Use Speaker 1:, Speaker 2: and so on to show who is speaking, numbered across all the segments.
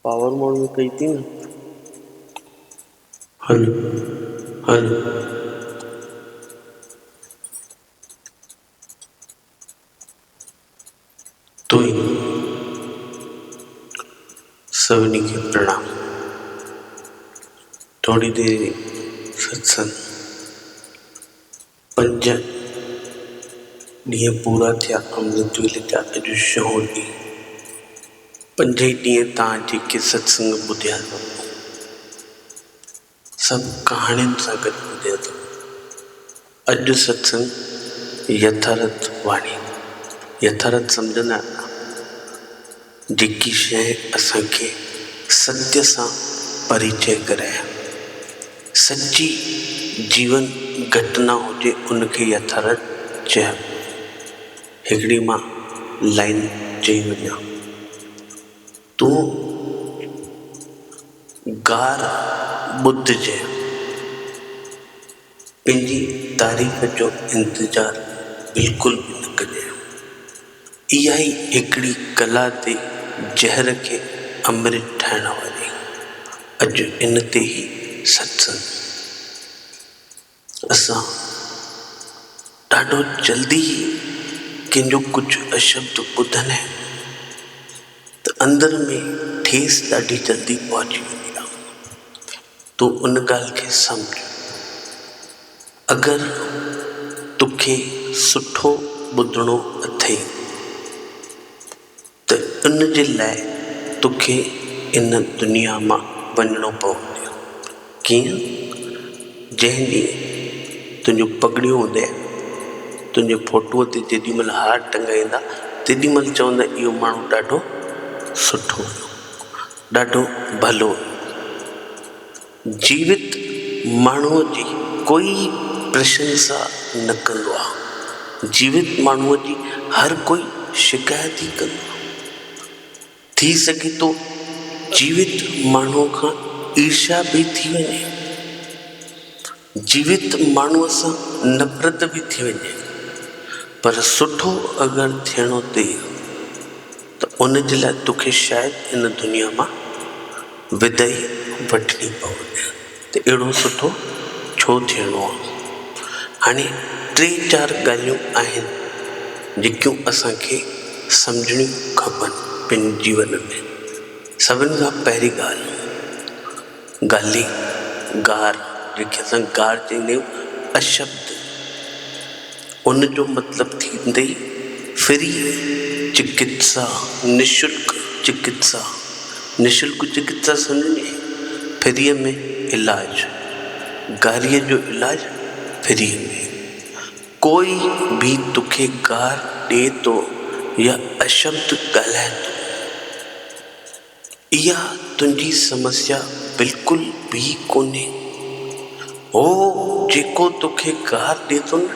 Speaker 1: Power mood ۾ ڪئي ٿي نه. هلو هلو. تون سڀني کي پرڻام. ٿوري دير ستسنگ. پنج ڏينهن پورا ٿيا امرت ويلي جا اڄ ڇهون ڏينهن. پنج ئي ڏينهن توهان جيڪي ستسنگ ٻڌيا اٿو سڀ ڪهاڻين سان گڏ ٻڌيا اٿو. اڄ ستسنگ يٿارٿ واڻي. يٿارٿ سمجهندا آهيو نه؟ جيڪي شيء اسان کي ستيه سان پريچئه ڪرائي، سچي جيون گهٽنا هجي ان کي يٿارٿ چئبو. هڪڙي مان لائين چئي وڃان. تون گار ٻڌجي. پنهنجي تعريف جو انتظار بلڪل به نه ڪجانء. اها ئي هڪڙي ڪلا تي زهر کي امرت ٺاهڻ واري. اڄ ان تي ئي ستسنگ. اسان ڏاڍو جلدي ئي ڪنهن جو ڪجهه اشبد ٻڌندا آهيون ته اندر ۾ ٺيس ڏاڍي جلدي پهچي ويندي آهي. تون ان ڳالهه کي سمجهه. اگر توکي سٺو ٻڌڻو اٿئي ته ان جي لاء توکي ان دنيا مان وڃڻو پوندو. ڪيئن؟ جنهن ڏينهن تنهنجون پڳڙيون هونديون، تنهنجي فوٽوء تي جيڏي مهل هار ٽنگائيندا، تيڏي مهل چوندا اهو ماڻهو ڏاڍو سٺو هيو. ڏاڍو ڀلو هيو. جيوت ماڻهوء جي ڪوئي پرشنسا نه ڪندو آهي. جيوت ماڻهوء جي هر ڪوئي شڪايت ئي ڪندو آهي. ٿي سگهي ٿو جيوت ماڻهوء کان ايرشا به ٿي وڃي. جيوت ماڻهوء سان نفرت به ٿي وڃي پر سٺو اگر ٿيڻو اٿئي ته ان جي لاء توکي شايد ان دنيا مان ودائي وٺڻي پوندي ته اهڙو سٺو ڇو ٿيڻو آهي. هاڻي ٽي چار ڳالهيون آهن جيڪيون اسان کي سمجهڻيون کپن پنهنجي جيون ۾. سڀني کان پهرين ڳالهه. گالي، گار، جنهن کي اسان گار چئيندا آهيون، اشبد، ان جو مطلب ٿيندئي فري چڪتسا، نشلڪ چڪتسا، نشلڪ چڪتسا سمجهه ۾ آئي؟ فريء ۾ علاج، گاريء جو علاج فريء ۾. ڪوئي به توکي گار ڏئي ٿو يا اشبد ڳالهائي ٿو. اها تنهنجي سمسيا بلڪل به ڪونهي. هو جيڪو توکي گار ڏئي ٿو نه،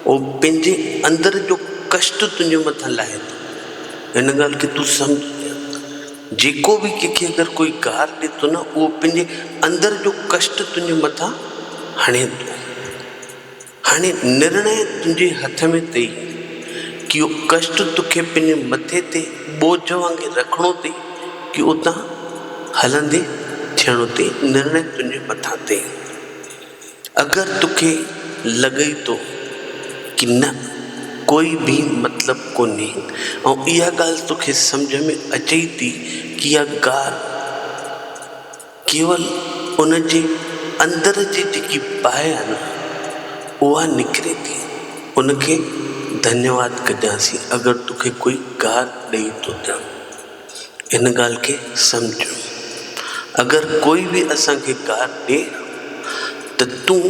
Speaker 1: اهو پنهنجي اندر جو ڪشٽ تنهنجي مٿان لاهي ٿو. هن ڳالهه کي تون سمجهه. جيڪو به ڪنهن کي اگر ڪوئي گار ڏئي ٿو نه، اهو پنهنجي اندر جو ڪشٽ تنهنجي مٿان هڻي ٿو. هاڻي نرڻي تنهنجي هٿ ۾ اٿئي ڪي اهو ڪشٽ توکي پنهنجي مٿي تي ٻوجهه وانگي رکڻو اٿئي ڪي اتان هلندي ٿيڻو اٿئي، نرڻي تنهنجي مٿان اٿئي. اگر توکي لڳئي ٿو ڪي نه ڪوئي به مطلب ڪونهي ۽ اها ڳالهه توکي سمجهه ۾ اچئي ٿي ڪي اها ڳالهه ڪيول ان جي اندر جي جيڪي باهه آهي نه اها نڪري ٿي ان کي ڌنيواد ڪجانسين اگر توکي ڪوئي گار ڏئي ٿو ته ان ڳالهه کي سمجهه اگر ڪوئي به اسان کي گار ڏئي ته تون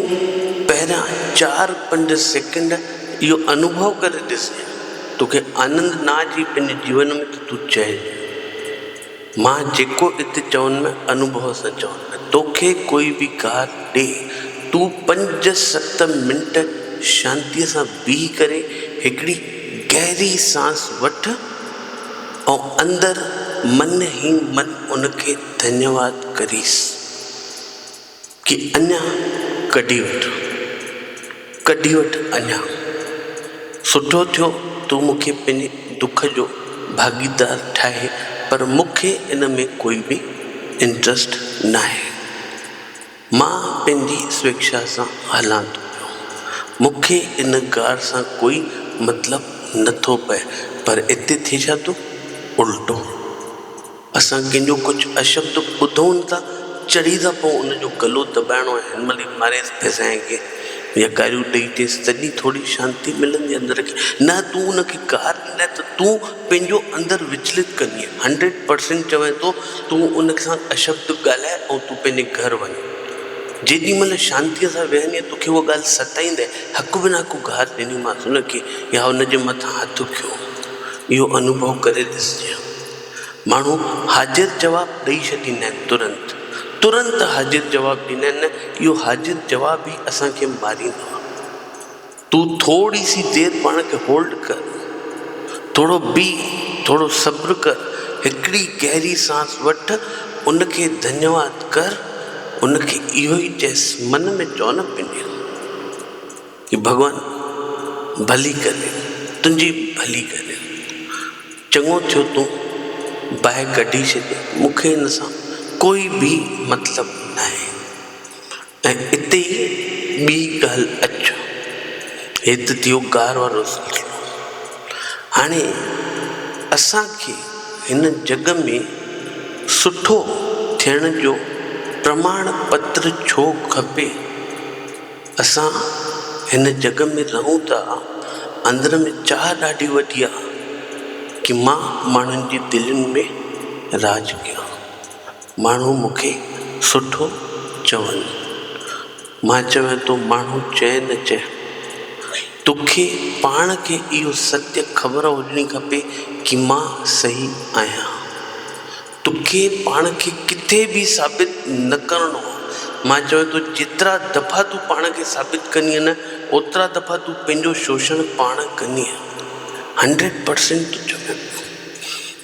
Speaker 1: پهريان چار پنج سيڪنڊ اهو انوڀو ڪري ڏسجانء توکي آنند نه اچي پنهنجي جيون ۾ ته تون چئجانء مان جيڪو ات چوندم انوڀو سان چوندم. توکي ڪوئي به گار ڏي، تون پنج ست منٽ شانتيء سان بيهي ڪري هڪڙي گهري سانس وٺ ۽ اندر من ئي من ان کي ڌنيواد ڪريس ڪي اڃا ڪڍي وٺ، ڪڍي وٺ اڃا. سٺو ٿيو تون مون کي پنهنجي دک جو ڀاڳيدار ٺاهي پر مون کي ان ۾ ڪوئي به انٽرسٽ ناهي. مان پنهنجي سويڪشا سان هلان ٿو پيو. مون کي ان گار سان ڪوئي مطلب نه ٿو پئي. پر اتي ٿئي ڇا ٿو؟ الٽو. اسان ڪنهن جو ڪجهه اشبد ٻڌون نه ٿا، چڙهي ٿا پئون ان جو گلو دٻائڻو ۽ هن مهل ئي ماريس ڦسائين کي يا گاريون ڏئي چيس تڏهن ٿوري شانتي ملندي اندر کي. نه تون ان کي گار ڏيندين ته تون پنهنجو اندر وچلت ڪندين. هنڊريڊ پرسينٽ چوين ٿو تون ان سان اشبد ڳالهاء ۽ تون پنهنجي گهر وڃ. جيڏي مهل شانتيء سان ويهندين توکي اها ڳالهه ستائيندي حق بنا ڪو گار ڏنيمانس ان کي يا ان جي مٿان هٿ کنيو. اهو انوڀو ڪري ڏسجي. ماڻهو حاضر جواب ڏئي ڇڏيندا آهن ترنت ترنت حاضر جواب ڏيندا آهن نه اهو حاضر جواب ئي اسان کي ماريندو آهي تون ٿوري سي دير پاڻ کي هولڊ ڪر ٿورو بيهه ٿورو صبر ڪر هڪڙي گهري سانس وٺ ان کي ڌنيواد ڪر ان کي اهو ئي چئس من ۾ چئو نه پنهنجي ڪي ڀڳوان ڀلي ڪري تنهنجي ڀلي ڪري چڱو ٿيو تون باهه ڪڍي ڇڏي مون کي ان سان ڪوئي به مطلب ناهي ۽ اتي ئي ٻي ڳالهه اچ هي ته ٿيو گار وارو سلسلو هاڻي اسان کي هن جڳ ۾ سٺو ٿيڻ جو پرماڻ پتر ڇو کپي؟ اسان هن جڳ ۾ رهون ٿا، اندر ۾ چاهه ڏاڍي وڏي آ ڪي مان ماڻهن جي دلين ۾ راڄ ڪيان، ماڻهو مون کي سٺو چون. مان چوان ٿو ماڻهو چئي نه چئي، توکي پاڻ کي اهو ستيه خبر هجڻي کپي ڪي مان صحيح آهيان. توکي پاڻ کي ڪٿي به ثابت نه ڪرڻو آ. مان چوان ٿو جيترا دفعا تون پاڻ کي ثابت ڪندينء نه اوترا دفعا تون پنهنجو شوشڻ پاڻ ڪندينء. هنڊريڊ پرسينٽ ٿو چوان پيو.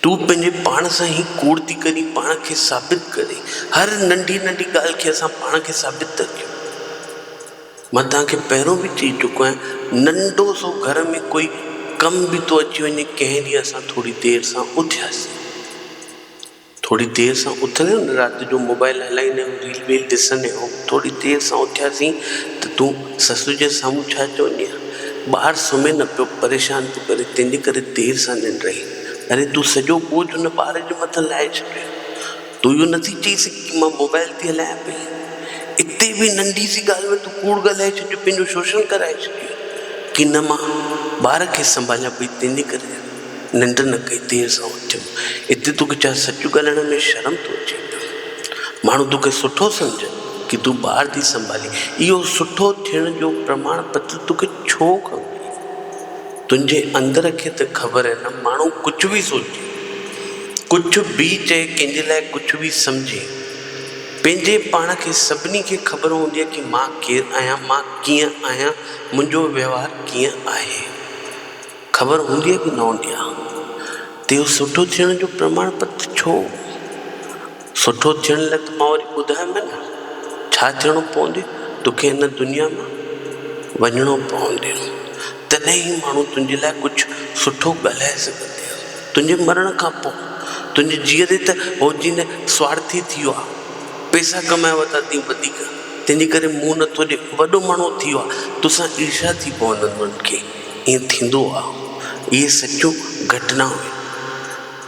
Speaker 1: تون پنهنجي پاڻ سان ئي ڪوڙ ٿي ڪرين پاڻ کي ثابت ڪرين. هر ننڍي ننڍي ڳالهه کي اسان پاڻ کي ثابت ٿا ڪيون. مان توهان کي پهريون به چئي چڪو آهيان ننڍو سو گهر ۾ ڪوئي ڪم به ٿو اچي وڃي ڪنهن ڏينهن اسان ٿوري دير سان اٿياسين ٿوري دير سان اٿندا آهيون نه رات جو موبائل هلائيندا آهيون ريل ويل ڏسندا آهيون ٿوري دير سان اٿياسين ته تون سس جي سامهون ڇا چوندينء ٻار سمهي نه پيو پريشان پيو ڪري تنهن جي ڪري دير سان ننڊ آئي اري تون سڄو بوجهه ان ٻار جي مٿان لاهي ڇڏيو تون اهو نٿي چئي سگهين ڪي مان موبائل ٿي هلايان پئي. اتي به ننڍي سي ڳالهه ۾ تون ڪوڙ ڳالهائي ڇڏيو پنهنجو شوشڻ ڪرائي ڇڏيو ڪي نه مان ٻار کي سنڀاليان پئي تنهن جي ڪري ننڊ نه ڪئي دير سان اٿيم. اتي توکي ڇا سچ ڳالهائڻ ۾ شرم ٿو اچي پيو. ماڻهو توکي سٺو سمجهن ڪي تون ٻار ٿي سنڀالين. اهو سٺو ٿيڻ جو پرماڻ پتر توکي ڇو کپي؟ تنهنجي اندر کي ته خبر آهي نه ماڻهو ڪجهه به سوچي، ڪجهه به چئي ڪنهن جي لاء ڪجهه به سمجهي، پنهنجي پاڻ کي سڀني کي خبر هوندي آهي ڪي مان ڪير آهيان، مان ڪيئن آهيان، منهنجو وهنوار ڪيئن آهي. خبر هوندي آهي ڪي نه هوندي آهي. ته اهو سٺو ٿيڻ جو پرماڻ پتر ڇو؟ سٺو ٿيڻ لاء ته مان وري ٻڌايم نه ڇا ٿيڻو پوندي توکي هن دنيا مان وڃڻو پوندي تڏهن ئي ماڻهو تنهنجي لاء ڪجهه سٺو ڳالهائي سگهندي تنهنجي مرڻ کان پوء تنهنجي جيئري ته هو جي نه سوارٿي ٿي ويو آهي پئسا ڪمائي ورتا اٿئي وڌيڪ تنهنجي ڪري منهن نٿو ڏي وڏو ماڻهو ٿي ويو آهي توسان ايرشا ٿي پوندن انهن کي ائين ٿيندو آهي اهي سچيون گهٽنائون آهن.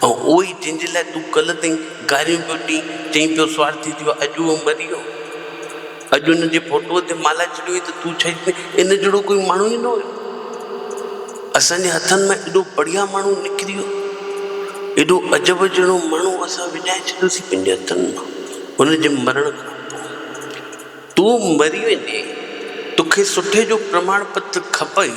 Speaker 1: ۽ اهو ئي جنهن جي لاء تون ڪلهه تائين گاريون پيو ڏين، چئين پيو سوارٿي ٿي ويو آهي، اڄ اهو مري ويو. اڄ ان جي فوٽوء تي مالا چڙهي وئي ته تون ڇا چوندين، ان جهڙو ڪوئي ماڻهو ئي نه هيو. اسان جي هٿن مان ايڏو بڙهيا ماڻهو نڪري ويو. ايڏو عجب جهڙو ماڻهو اسان وڃائي ڇڏيوسين پنهنجي هٿن مان. ان جي مرڻ کان پوء تون مري وڃين، توکي سٺي جو پرماڻ پتر کپئي،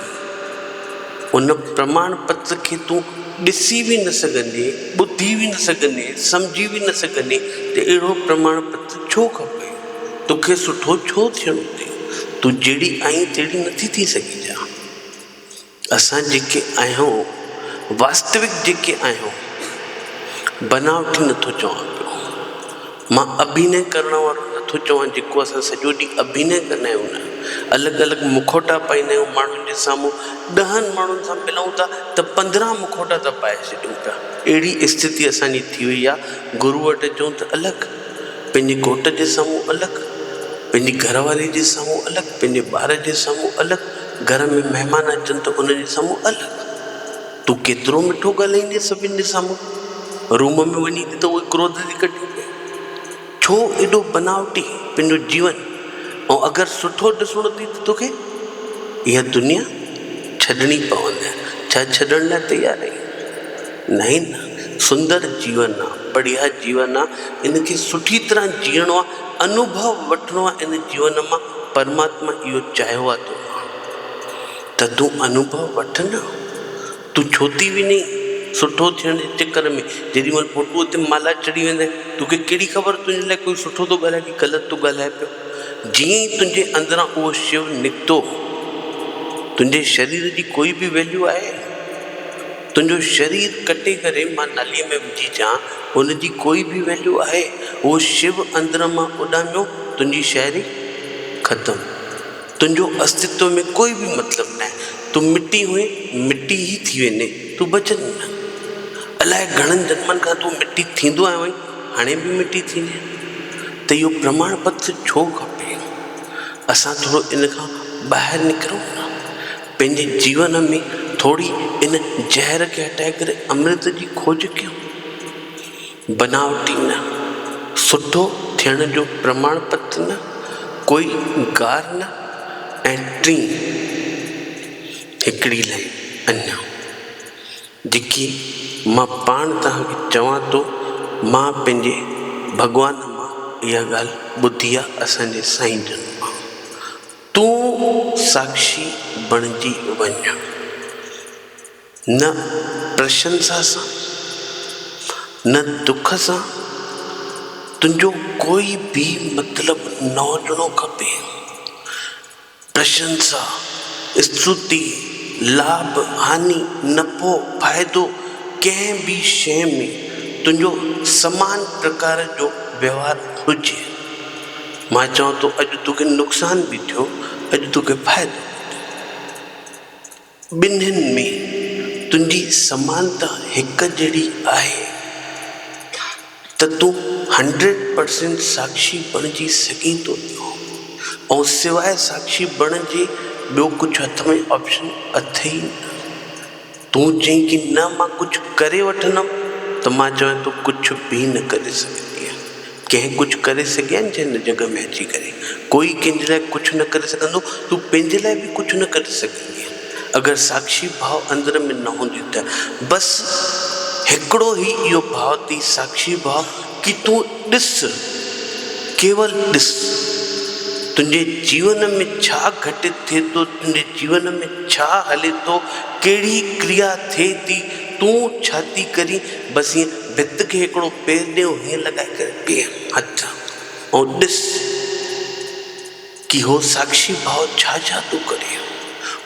Speaker 1: ان پرماڻ پتر کي تون ڏسي به نه سگهندين، ٻڌي به نه سگهندين، سمجهي به نه سگهندين ته اهڙو پرماڻ پتر ڇو کپئي؟ توکي سٺو ڇو ٿيڻو اٿئي؟ تون جهڙي آهين تهڙي نٿي ٿي سگهين ڇا؟ اسان جيڪي آهيون، واستوڪ جيڪي آهيون، بناوٽي نٿو چوان پيو. مان اڀينئه ڪرڻ وارو نٿو چوان جيڪو اسان سڄو ڏينهن اڀينئه ڪندا آهيون نه، الڳ الڳ مکوٽا پائيندا آهيون ماڻهن جي سامهون، ڏهن ماڻهن سان ملون ٿا ته 15 مکوٽا ٿا پائي ڇڏيون پيا. اهڙي اسٿتي اسان جي ٿي وئي آ. گرو وٽ اچون ته الڳ، پنهنجي گهوٽ جي سامهون الڳ، پنهنجي گهر واري جي سامهون الڳ، پنهنجي ٻار جي سامهون الڳ، گهر ۾ مهمان اچن ته انهن جي سامهون الڳ. تون ڪيترو مٺو ڳالهائيندين سڀن جي سامهون، روم ۾ وڃين ٿي ته اهي ڪروڌ ٿي ڪڍين پيا. ڇو ايڏو بناوٽي پنهنجو جيون ۽ اگر سٺو ڏسڻو اٿئي ته توکي اها دنيا ڇڏڻي پوندي. ڇا ڇڏڻ لاء تيار آهين؟ ناهين نه. سندر جيون آ، بڙهيا جيون آ، ان کي سٺي طرح جيئڻو آ، انوڀو وٺڻو آ ان جيون مان، پرماتما اهو چاهيو آ تو مان ته تون انوڀو وٺ نه. تون ڇو ٿي وڃين سٺو ٿيڻ جي چڪر ۾؟ جيڏي مهل فوٽوء تي مالا چڙهي ويندين، توکي ڪهڙي خبر تنهنجي لاء ڪوئي سٺو ٿو ڳالهائي ڪي غلط ٿو ڳالهائي پيو. جيئن ئي تنهنجي اندران اهو شو نڪتو، تنهنجي شرير جي ڪوئي به ويليو آهي؟ تنهنجو شرير ڪٽي ڪري مان ناليء ۾ وجهي ڇڏيان، ان جي ڪوئي به ويليو آهي؟ اهو شو اندر مان اڏاميو، تنهنجي شاعري ختم. تنهنجو استتو ۾ ڪوئي به مطلب ناهي. تون مٽي هئين، مٽي ئي ٿي ويندين، تون بچندين نه. الائي گهڻن جنمن کان تون مٽي ٿيندو آيو آهين، هاڻي به مٽي ٿيندين. ته اهو پرماڻ پتر ڇو کپي؟ اسان ٿورو ان کان ٻاهر نڪرون نه. پنهنجي جيون ۾ ٿوري ان زهر کي هٽائي ڪري امرت جي کوج ڪيون. بناوٽي نه، سٺو ٿيڻ جو پرماڻ پتر نه، ڪوئي گار نه ۽ ٽين هڪڙي لائين اڃا جيڪي مان پاڻ توهان کي چوان ٿو، مان پنهنجي ڀڳوان مان اها ڳالهه ٻڌي آ اسان جي سائين جن مان. تون ساکشي بڻجي وڃ. نه پرشنسا سان، نه دک سان تنهنجو ڪوئي به مطلب نه هجڻو کپي. پرشنسا، استوتي، لاڀ، هاني، نفعو، فائدو ڪنهن به شيء ۾ تنهنجو سمان پرڪار جو ويوهار هجي. مان چوان ٿو اڄ توکي نقصان به ٿيو، اڄ توکي فائدو به ٿيو. ٻنهين ۾ تنهنجي سمانتا هڪ جهڙي آهي ته تون هنڊريڊ پرسينٽ ساکشي بڻجي سگهين ٿو پيو ۽ سواء ساکشي بڻڻ جي ٻيو ڪجهه هٿ ۾ آپشن اٿئي نه. تون چئين ڪي نه مان ڪجهه ڪري وٺندم ته مان چوين تون ڪجهه به نه ڪري سگهندينء. ڪنهن ڪجهه ڪري سگهيا آهن ڇا هن جڳ ۾ اچي ڪري؟ ڪوئي ڪنهن جي لاء ڪجهه نه ڪري سگهندو، تون پنهنجي لاء به ڪجهه نه ڪري سگهندينء. اگر ساکشي ڀاء اندر ۾ نه هوندي ته. بس هڪڙو ئي اهو ڀاء اٿئي ساکشي ڀاء ڪي تون ڏس، ڪيول ڏس، تنهنجي جيون ۾ ڇا گهٽت ٿئي ٿو، تنهنجي جيون ۾ ڇا هلي ٿو، ڪهڙي ڪريا ٿئي ٿي، تون ڇا ٿي ڪرين، بس ائين ڀت کي هڪڙو پير ڏي ۽ هيئن لڳائي ڪري بيهه هٿ ۽ ڏس ڪي هو ساکشي ڀاء ڇا ڇا ٿو ڪري،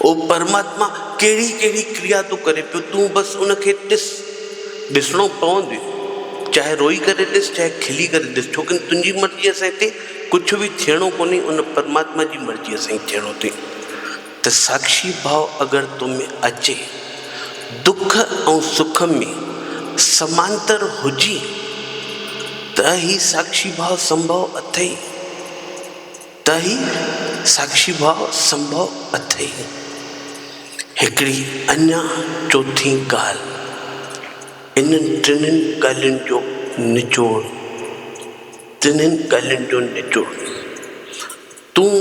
Speaker 1: او پرماتما ڪهڙي ڪهڙي ڪريا ٿو ڪري پيو، تون بس ان کي ڏس، ڏسڻو پوندو، چاهي روئي ڪري ڏس چاهي کلي ڪري ڏس، ڇو ڪي تنهنجي مرضيء سان هتي ڪجهه به ٿيڻو ڪونهي، ان پرماتما جي مرضيء سان ئي ٿيڻو اٿئي. ته ساکشي ڀاء اگر تو ۾ اچي، دک ۽ سک ۾ سمانتر هجي ته هي ساکشي ڀاء سنڀو اٿئي، ته هي ساکشي ڀاء سنڀو اٿئي. هڪڙي اڃا چوٿين ڳالهه، انهن ٽنهن ڳالهين جو نچوڙ، ٽنهن ڳالهين جو نچوڙ. تون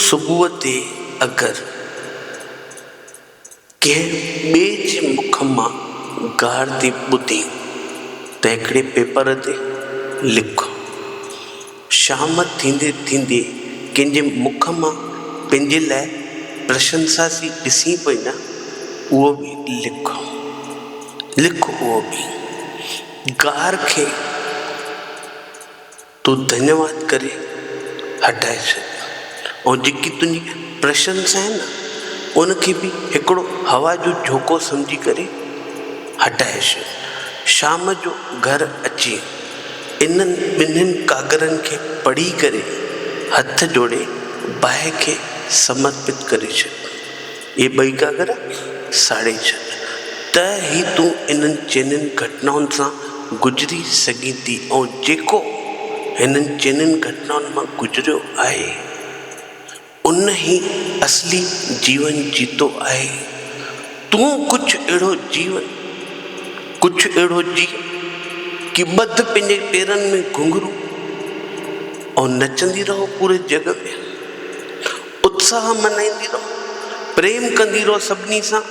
Speaker 1: صبح تي اگر ڪنهن ٻئي جي مک مان گار ٿي ٻڌين ته هڪڙي پيپر تي لک. شام ٿيندي ٿيندي ڪنهن جي مک مان پنهنجي لاء پرشنسا ٿي ڏسين پئي نه، اهو به لک. لک اهو به. گار کي. تون ڌنيواد ڪري هٽائي ڇڏ ۽ جيڪي تنهنجي پرشنسا آهي نه ان کي به هڪڙو هوا جو جهوڪو سمجهي ڪري هٽائي ڇڏ. شام جو گهر اچي انهن ٻنهين ڪاڳرن کي پڙهي ڪري هٿ جوڙي باهه کي سمرپت ڪري ڇڏ. اهي ٻئي ڪاڳر ساڙي ڇڏ. ته ئي تون انهن چئنين گهٽنائن سان گذري سگهين ٿي ۽ جيڪو هنن چئنين گهٽنائن مان گذريو آهي، ان ئي اصلي جيون جيتو آهي. تون ڪجهه اهڙو جيون، ڪجهه اهڙو جي ڪي ٻڌ پنهنجي پيرن ۾ گهنگهرو ۽ نچندي رهو پوري جڳ ۾. اتساهه منائيندي رهو، پريم ڪندي رهو سڀني سان،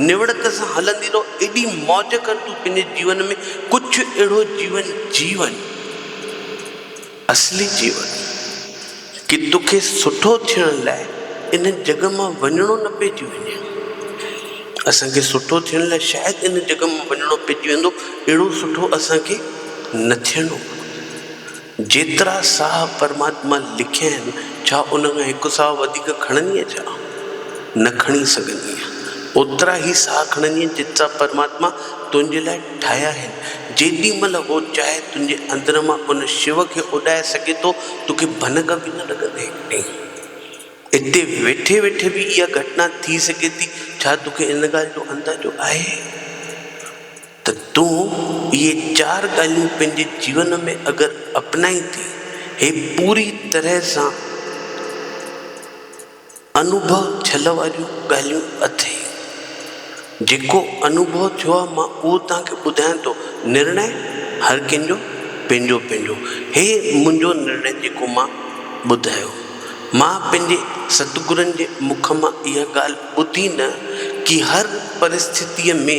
Speaker 1: نوڙت سان هلندي رهو، ايڏي موج ڪر تون پنهنجي جيون ۾ ڪجهه اهڙو جيون جي وڃ، اصلي جيون، ڪي توکي سٺو ٿيڻ لاء ان جڳ مان وڃڻو نه پئجي وڃي. اسان کي سٺو ٿيڻ لاء شايد ان جڳ مان وڃڻو پئجي ويندو، اهڙو سٺو اسان کي نه ٿيڻو. جيترا ساهه پرماتما لکيا آهن، ڇا ان کان هڪ ساهه وڌيڪ کڻندينء ڇا؟ نه کڻي سگهندينء. اوترا ئي ساهه کڻندينء جيترا پرماتما تنهنجي لاء ٺاهيا آهن. جيڏي مهل هو چاهي تنهنجي اندر مان ان شو کي اڏائي سگهي ٿو، توکي ڀنگ به نه لڳندي هڪ ڏينهن. اتي ويٺي ويٺي به اها گهٽنا ٿي سگهي ٿي، ڇا توکي ان ڳالهه جو اندازو آهي؟ ته تون اهي چار ڳالهيون پنهنجي جيون ۾ اگر اپنائين ٿي، هي پوري طرح سان انوڀو ٿيل واريون ڳالهيون اٿئي. جيڪو انوڀو ٿيو آهي مان اهو توهان کي ٻڌايان ٿو. نرڻي هر ڪنهن جو پنهنجو پنهنجو. هي منهنجو نرڻي جيڪو مان ٻڌايو. مان پنهنجي ستگرن جي مک مان اها ڳالهه ٻڌي نه ڪي هر پرسٿتيء ۾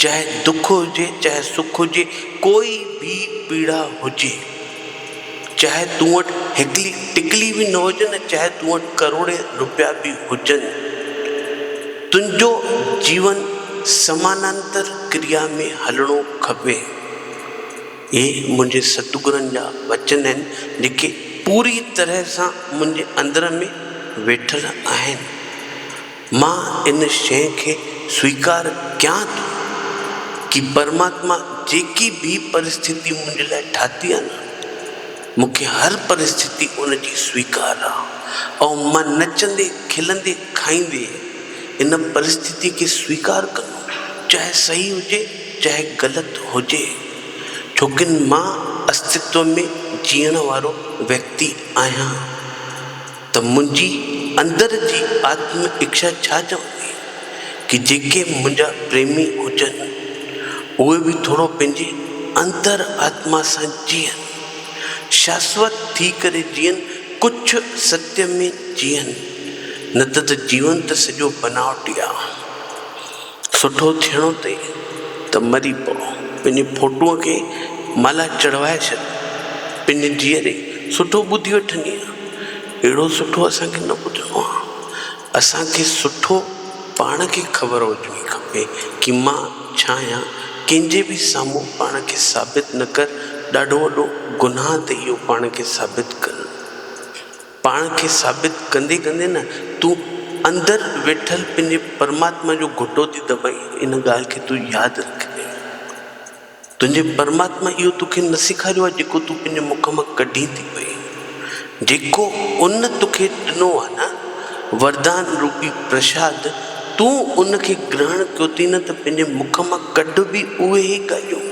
Speaker 1: چاهي دک هجي چاهي سک هجي ڪوئي به پيڙا هجي چاهي تون وٽ هڪلي ٽڪلي به نه هجي نه چاهي تون وٽ ڪروڙين روپيا به هجن تنهنجو جيون سمانانتر ڪريا ۾ هلڻو کپي. اهي منهنجي ستگرن جا وچن آهن جيڪي پوري طرح سان منهنجي اندر ۾ ويٺل آهن. مان ان شيء کي سويڪار ڪيان ٿو ڪي پرماتما جيڪي به پرسٿتي منهنجي لاء ٺاهي آهي نه مون کي هر پرسٿتي ان جي سويڪار آهي ۽ مان نچندي کلندي کائيندي ان پرسٿتي کي سويڪار ڪندم چاهي صحيح هجي چاهي غلط هجي ڇوڪن مان استتو ۾ جيئڻ وارو ويڪتي آهيان ته منهنجي اندر جي آتم اکشا ڇا چوندي ڪي جيڪي منهنجا پريمي هجن اهي به ٿورو پنهنجي انتر آتما سان جيئن شاسوت ٿي ڪري جيئن ڪجهه ستيه ۾ جيئن نه ته ته جيون ته سڄو بناوٽي آ. سٺو ٿيڻو اٿئي ته مري پئو. پنهنجي فوٽوء کي مالا چڙهوائي ڇڏ. پنهنجي جيئري سٺو ٻڌي وٺندينء. اهڙو سٺو اسان کي نه ٻڌڻو آ. اسان کي سٺو پاڻ کي خبر هجڻي کپي ڪي مان ڇا آهيان. ڪنهن جي به سامهون پاڻ کي ثابت نه ڪر. ڏاڍو وڏو گناهه اٿئي اهو پاڻ کي ثابت ڪرڻ. پاڻ کي ثابت ڪندي ڪندي نه تون اندر ويٺل پنهنجي پرماتما جو گهٽو ٿي دٻائين ان ڳالهه کي تون ياد رکجانء. تنهنجي پرماتما اهو توکي نه سيکاريو آهي جيڪو تون پنهنجي مک مان ڪڍين ٿي پئي. جيڪو ان توکي ڏنو آهي نه وردان روپي پرشاد تون ان کي گرهڻ ڪيو ٿي نه ته پنهنجي مک مان ڪڍ به اهي ئي ڳالهيون.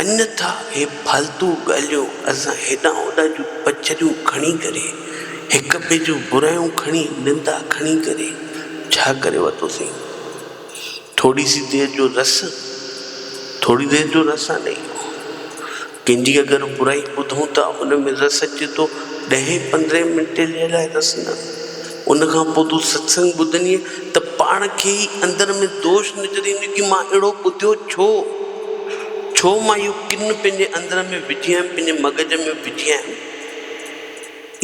Speaker 1: انيٿا هي فالتو ڳالهيون اسان هيڏانهن هوڏانهن جون پچريون کڻي ڪري، هڪ ٻئي جون برايون کڻي، نندا کڻي ڪري ڇا ڪري ورتوسين؟ ٿوري سي دير جو رس، ٿوري دير جو رس آ نه اهو. ڪنهن جي اگر برائي ٻڌون ٿا ان ۾ رس اچي ٿو ڏهين پندرهين منٽي جي لاء رس نه. ان کان پوء تون ستسنگ ٻڌندينء ته پاڻ کي ئي اندر ۾ دوش نظر ايندو ڪي مان اهڙو ٻڌيو ڇو؟ ڇو مان اهو ڪن پنهنجي اندر ۾ وجهي آيم، پنهنجي مغز ۾ وجهي آيم.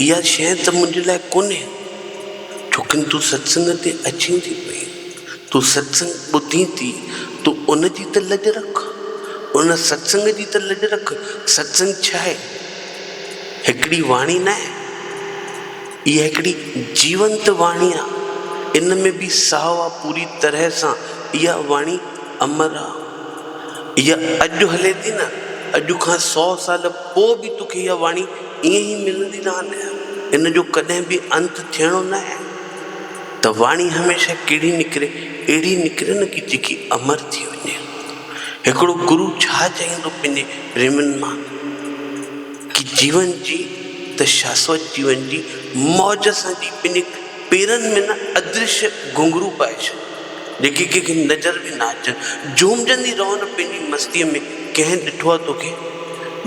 Speaker 1: اها شيء ته منهنجي لاء ڪونهي. ڇوڪن تون ستسنگ تي اچين ٿي پئي، تون ستسنگ ٻڌين ٿي، تون ان جي ته لڄ رک، ان ستسنگ جي ته لڄ رک. ستسنگ ڇا آهي؟ هڪڙي واڻي ناهي. اها هڪڙي جيونت واڻي آ. ان ۾ به ساهه آ پوري طرح سان. اها واڻي امر آ. اها اڄ هلي ٿي نه، اڄ کان سئو سال پوء به توکي اها واڻي ائين ئي ملندي رهندي. ان جو ڪڏهن به انت ٿيڻو ناهي. ته واڻي هميشه ڪهڙي نڪري؟ اهڙي نڪري نه ڪي جيڪي امر ٿي وڃي. هڪڙو گرو ڇا چاهيندو پنهنجي پريمين مان ڪي جيون جي ته شاسوت جيون جي موج سان جي پنهنجي پيرن ۾ نه ادرشيه گهنگهرو پائي ڇڏ جيڪي ڪنهن کي نظر به نه اچن. جهومجندي رهو نه پنهنجي مستيء ۾ ڪنهن ڏٺو آ توکي؟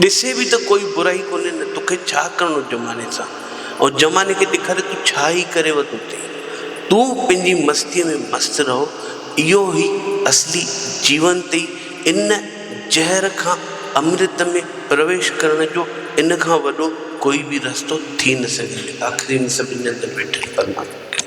Speaker 1: ڏسي به ته ڪوئي برائي ڪونهي نه توکي ڇا ڪرڻو زماني سان؟ ۽ زماني کي ڏيکاري تون ڇا ئي ڪري وڌو اٿئي؟ تون پنهنجي مستيء ۾ مست رهو، اهو ئي اصلي جيون اٿئي. ان زهر کان امرت ۾ پرويش ڪرڻ جو ان کان وڏو ڪوئي به رستو ٿي نه سگهندو. آخري ۾ سڀني جي اندر ويٺل پرماتما کي.